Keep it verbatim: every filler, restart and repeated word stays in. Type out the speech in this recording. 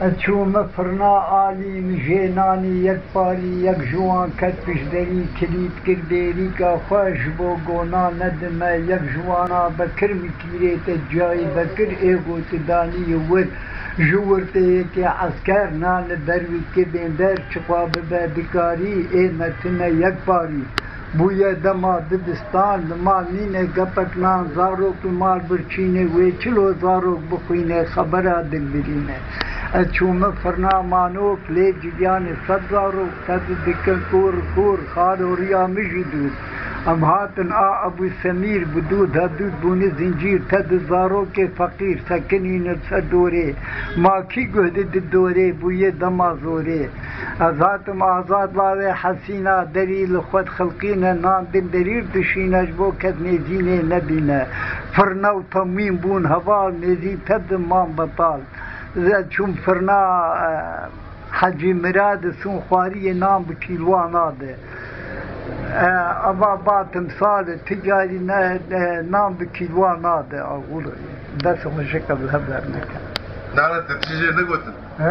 Ez çûme firna alî, min jê nanî yek parî, yek ji wan ket piştderî, kilît kir dêrîka xwe, ji bo gona nedime, yek ji wana bekir min kîrê te cayî bekir, ê gotidanî wir, ji wir tê yekê esker, nane ber wî kibên der, çiqa bibe dikarî, ê me tine yek parî. Bûye dema dibistan, li mal nîne gepek nan, zarok li mal birçîne, wê çilo zarok bixwîne, xebera dil birîne. Ez çûme firna manok, lê ciliyanê sed zarok, te didikin kûr kûr, xalo riya min jî dûr. Em hatin a Ebû Semîr, bi dû de dût bûne zincîr, te di zarokê feqîr, sekinîne ser dorê. Ma kî guh didi dorê, bûye dema zorê. Ez hatim azad lawê hesîna, derî li xwe dixilqîne, nan bin derî dişîne, ji bo kes nêzînê nebîne. Firne û temwîn bûn heval, nêzî te diman betal. Ez çûm firna, e, Hecî Mirad, sûn xwariyê nan bi kîlwa nade. E, eva ba timsal, ti carî ne, e, nan bi kîlwa nade. Axûr dest xwe şike bi hev derneke. Nane te tijê negotin.